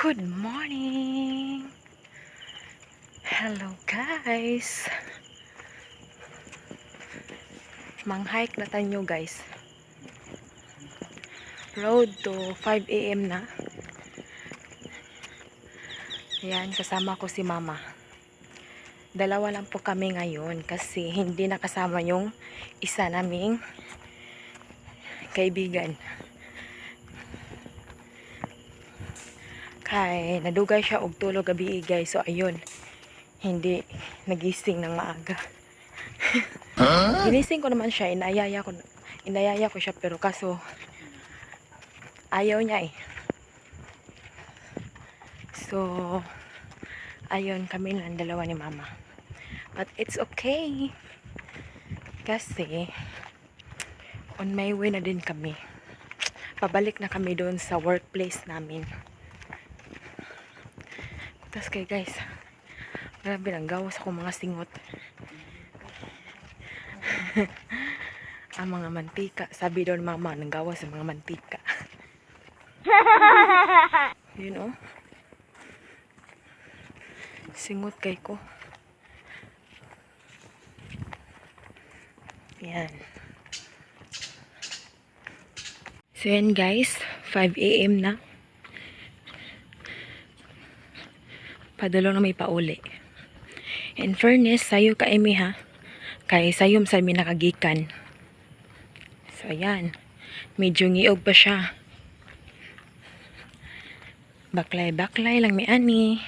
Good morning! Hello, guys! Mang-hike na ta nyo, guys. Road to 5 a.m. na. Ayan, kasama ko si Mama. Dalawa lang po kami ngayon kasi hindi nakasama yung isa naming kaibigan. Kay nadugay siya og tulog gabi, guys. So ayun, hindi nagising ng maaga. Ginising ko naman siya, inayaya ko siya, pero kaso ayaw niya eh. So ayun, kami lang dalawa ni Mama. But it's okay. Kasi on my way na din kami. Pabalik na kami doon sa workplace namin. Tapos kay, guys, grabe lang gawas ako mga singot. Ang mga mantika. Sabi daw ni Mama, nang gawas sa mga mantika. Yun oh. Singot kay ko. Yan. So yan, guys, 5 a.m. na. Padalo na may pauli. In fairness, sayo ka emi ha. Kay sayom sa mi nakagikan. So ayan. Medyo ngiog pa siya. Baklay-baklay lang mi ani.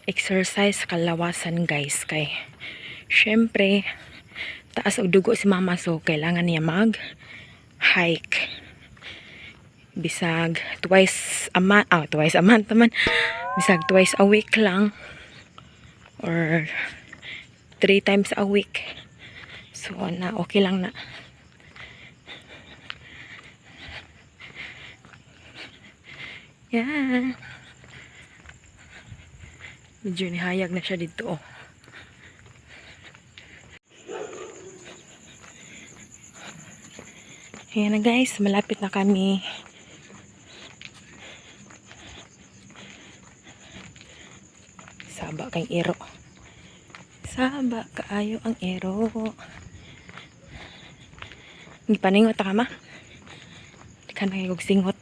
Exercise kalawasan, guys, kay syempre taas og dugo si Mama, so kailangan niya mag hike bisag twice a month, ah, twice a month naman, bisag twice a week lang or three times a week. So na okay lang na. Yan, medyo nihayag na siya dito, oh. Ayan na, guys, malapit na kami. Saba kay iro. Saba kaayo ang iro. Hindi paningot ka, Ma? Di ka na singot.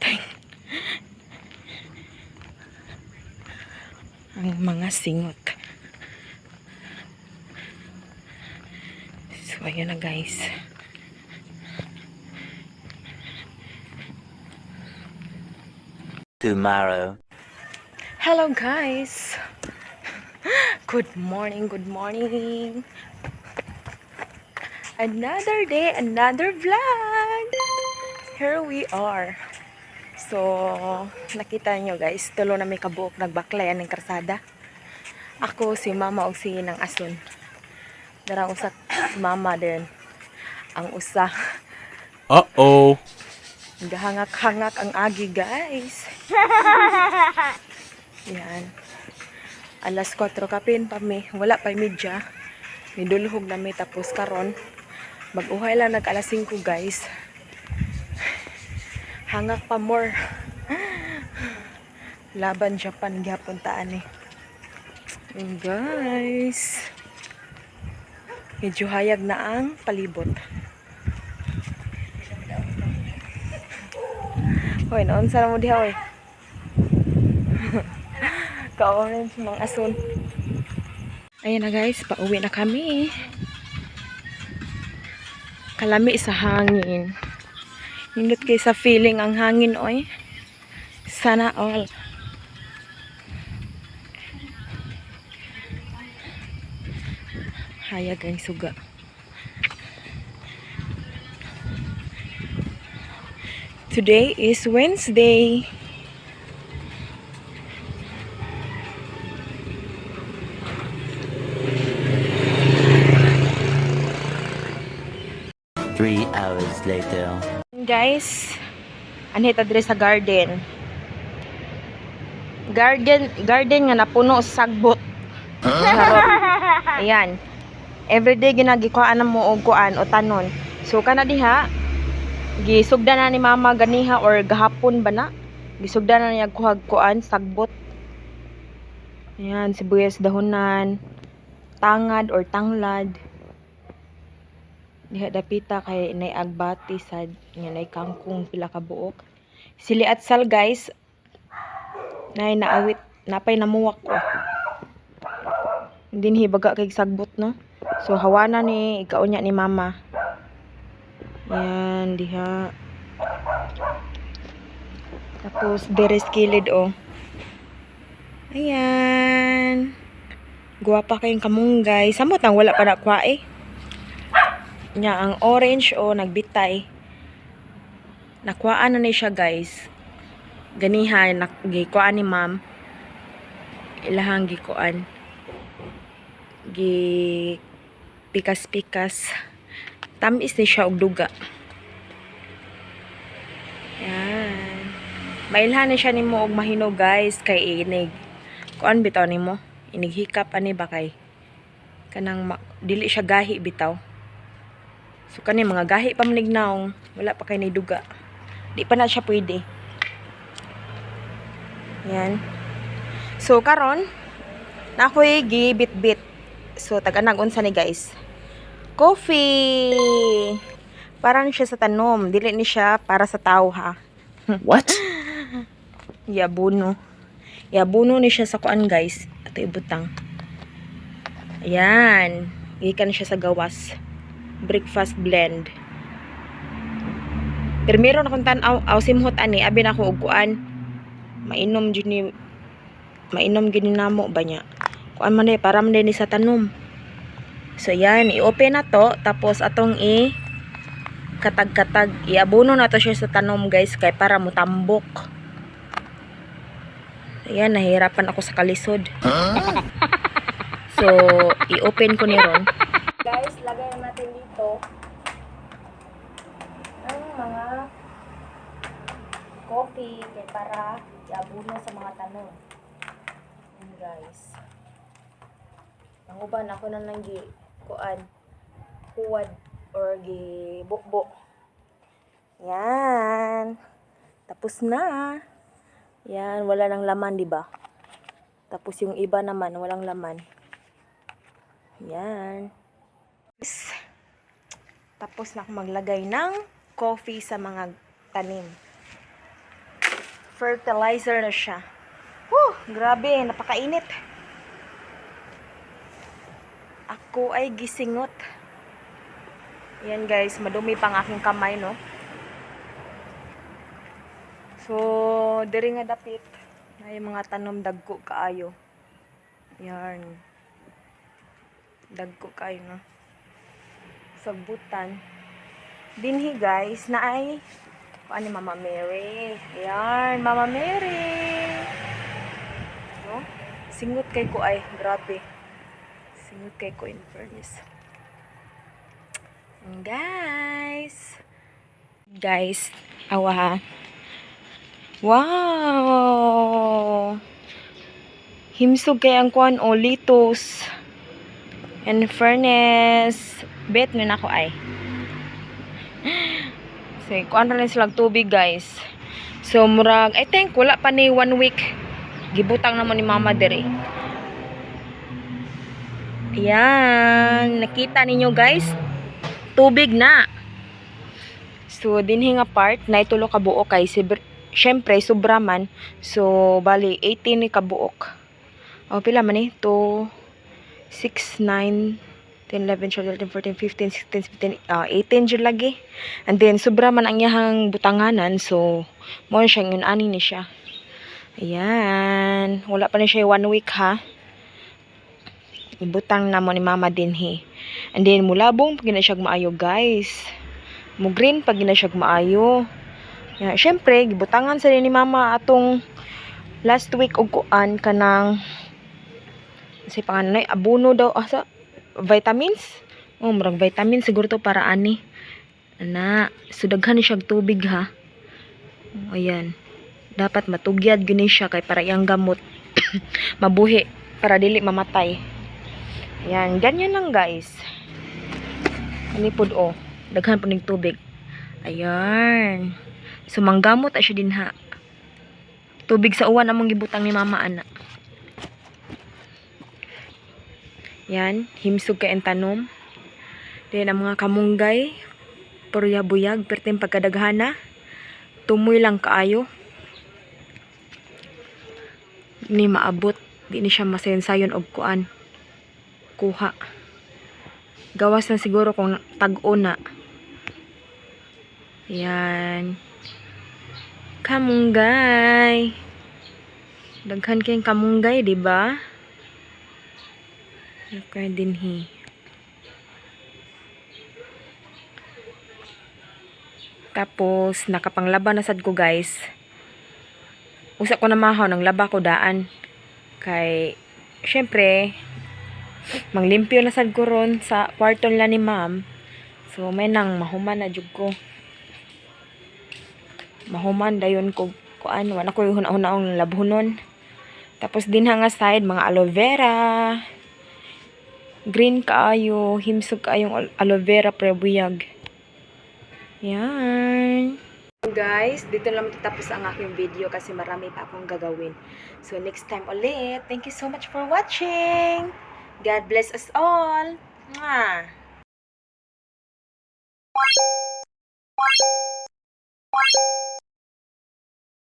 Ang mga singot. So, ayun na, guys. Tomorrow. Hello, guys! Good morning, good morning! Another day, another vlog! Here we are. So, nakita nyo, guys, tulo na may kabuok nagbaklayan ng karsada. Ako, si Mama, o si ng ason. Darang usa si Mama din. Ang usa. Uh-oh. Gahangak-hangak ang agi, guys. Yan. Alas 4 kapin pa mi. Wala pa media. Nidulhog na mi, tapos karon mag-uhay lang nag alas 5, guys. Hangak pa more. Laban Japan gyapon taan eh. Yun, guys. Medyo hayag na ang palibot. Hoy, naon sa mo diha, oy? Ka-orange mga ason. Ayan na, guys, pauwi na kami. Kalami sa hangin. Nindot kay sa feeling ang hangin, oy. Sana all. Hayag ang suga. Today is Wednesday. 3 hours later. Guys, anhit diri sa garden. Garden, garden nga napuno sa sagbot. Charot. Ayan. Everyday ginagikuan na mo og kuan o tanon. So kana diha, Gisugda na ni Mama ganiha or gahapon ba na? Gisugda na niya kuhag kuan sagbot. Ayan, sibuyas dahonan, tangad or tanglad. Diha dapita kay nay agbati sad nga nay kangkong pila ka buok. Sili at sal, guys. Nay naawit, napay namuwak ko. Dinhi baga kay sagbot, no. So hawana ni ikaunya ni Mama. Yan diha. Tapos deres kilid oh. Ayan. Guwapa kayong kamunggay. Samot ang wala pa na kwa eh. Nya ang orange o nagbitay. Nakuhaan na ni siya, guys. Ganiha gikuan ni Ma'am. Ilahang gikuan. Gi pikas-pikas. Tamis ni siya og duga. Yan. Mailhan ni siya nimo og mahinog, guys, kay inig. Kuan bitaw nimo? Inig hikap ani ba kay kanang dili siya gahi bitaw. So kani mga gahi pa man naong, wala pa kay ni duga. Di pa na siya pwede. Yan. So karon na ako'y gibit-bit. So tag-anag unsa ni, guys? Coffee. Para ni siya sa tanom, dili ni siya para sa tao ha. What? Yabuno. Yabuno ni siya sa kuan, guys. Ato ibutang. Ayan. Gikan siya sa gawas. Breakfast blend. Pero meron akong tan-aw aw simhot ani abi na ako og kuan. Mainom jud ni, mainom gid ni namo ba niya. Kuan man eh, para man ni sa tanom. So yan, i-open na to tapos atong i katag-katag, iabuno na to siya sa tanom, guys, kay para mutambok. Ayan, nahirapan ako sa kalisod. So, i-open ko ni ron. Guys, lagay natin dito ang mga coffee kay para iabuno sa mga tanom. Ayan, guys. Ang uban ako na nang gi kuan huwad or gi bukbo. Yan. Tapos na. Yan, wala nang laman, di ba? Tapos yung iba naman, walang laman. Yan. Tapos na ako maglagay ng coffee sa mga tanim. Fertilizer na siya. Whew, grabe, napakainit. Ako ay gisingot. Yan, guys, madumi pa ang aking kamay, no? So, diri nga dapit na yung mga tanom dagko kaayo. Yan. Dagko kaayo, no? Sagbutan. Dinhi, guys, na ay paano ni Mama Mary. Ayan, Mama Mary. No? Singot kay ko ay, grabe. Singot kay ko, in fairness. Guys. Guys, awa ha. Wow! Himsog kay ang kuan o litos. In fairness, bet nun ako ay. So, kuan ra ni sila tubig, guys. So, murag, I think, wala pa ni one week. Gibutang naman ni Mama dere. Ayan, nakita ninyo, guys. Tubig na. So, dinhi nga part, na itulo ka buok kay syempre, sobra man. So, bali, 18 ni kabuok. O, pila man eh? 2, 6, 9, 10, 11, 12, 13, 14, 15, 16, 17, 18 jud lagi. And then, sobra man ang iyahang butanganan. So, mo siya, yun ani ni siya. Ayan. Wala pa ni siya one week ha. Ibutang na mo ni Mama dinhi. And then, mulabong pag na siya maayo, guys. Mo green pag na siya maayo. Ya, syempre, gibutangan sa ni Mama atong last week og kuan kanang si panganay abono daw asa vitamins. Oh, murag vitamins siguro to para ani. Ana, so daghan ni siya tubig ha. Oh, ayan. Dapat matugyad gyud ni siya kay para iyang gamot mabuhi para dili mamatay. Ayan, ganyan lang, guys. Ani pod oh, daghan po ning tubig. Ayan. So manggamot siya dinha. Tubig sa uwan among gibutang ni mama ana. Yan, himsog kay ang tanom. Then ang mga kamunggay, purya buyag, perting pagkadaghana. Tumoy lang kaayo. Ni maabot, di ni siya masayon-sayon og kuan. Kuha. Gawas na siguro kung tag-o na. Yan. Kamunggay. Daghan kayong kamunggay, di ba? Okay dinhi. Tapos, nakapanglaba na sad ko, guys. Usa ko na mahaw ng laba ko daan. Kay, syempre, manglimpyo na sad ko ron sa kwarto nila ni ma'am. So, may nang mahuman na jud ko. Mahuman dayon ko kuan, wala ko yung huna-hunaong labhunon. Tapos din nga side mga aloe vera. Green kaayo, himsog kaayong aloe vera prebuyag. Yan. Guys, dito lang matatapos ang aking video kasi marami pa akong gagawin. So next time ulit. Thank you so much for watching. God bless us all. Mwah!